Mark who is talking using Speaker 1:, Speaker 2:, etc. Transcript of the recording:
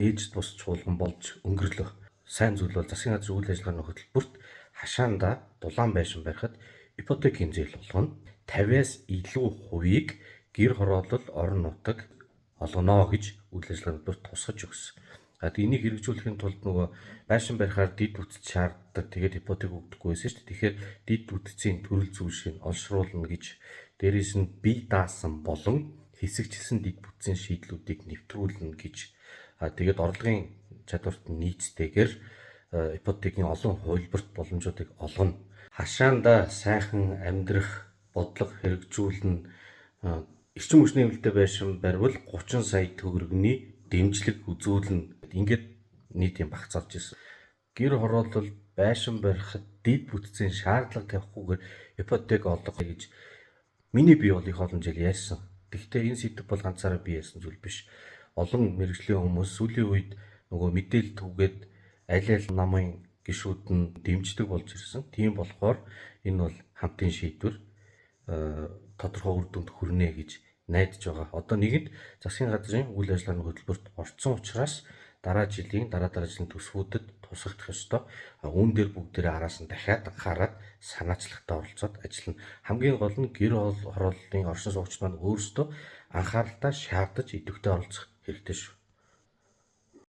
Speaker 1: Ээжид бус чуулган болж өнгөрлөө. Сайн зүйл бол засгийн газрын үйл ажиллагааны хөтөлбөрт хашаандаа дулаан байшин барихад ипотекийн зээл олгоно. 50-аас илүү хувийг гэр хороолол орон нутаг олгоно гэж үйл ажиллагааны хөтөлбөрт тусгаж өгсөн. А энийг хэрэгжүүлэхийн тулд нөгөө байшин барихаар дэд бүтц шаарддаг. Тэгээд ипотек өгдөггүй байсан шүү дээ. Тэгэхээр дэд бүтцийн төрөл зүйлшийг олшруулна гэж, дээрээс нь бие даасан болон хэсэгчилсэн дэд бүтцийн шийдлүүдийг нэвтрүүлнэ гэж, тэгээд орлогын чадварт нийцтэйгээр ипотекийн олон хувилбарт боломжуудыг олгоно. Хашаандаа сайхан амьдрах бодлого хэрэгжүүлнэ. Эрчим хүчний хэмнэлттэй байшин баривал 30 сая төгрөгийн дэмжлэг үзүүлнэ. Ингээд нийтийн багц авч ирсэн. Гэр хороолол байшин барихад дэд бүтцийн шаардлага тавихгүйгээр ипотек олгох гэж миний бие бол их олон жил ярьсан. Тэгэхдээ энэ сэдэв бол ганцаараа би ярьсан зүйл биш. Олон мэргэжлийн хүмүүс сүүлийн үед нөгөө мэдээлэл түгээд аль аль намын гишүүд нь дэмждэг болж ирсэн. Тийм болохоор энэ бол хамтын шийдвэр тодорхой үр дүнд хүрнэ гэж найдаж байгаа. Одоо нэгэнт засгийн газрын үйл ажиллагааны хөтөлбөрт орцсон учраас дараа жилийн дараа дараа жилийн төсвүүдэд тусгагдах ёстой. Үүн дээр бүгдээрээ араас нь дахиад анхаарад санаачлагтай оролцоод ажиллана. Хамгийн гол нь гэр хорооллын оршин суугчид маань өөрсдөө анхааралтай шаардаж идэвхтэй оролцох хэрэгтэй шүү.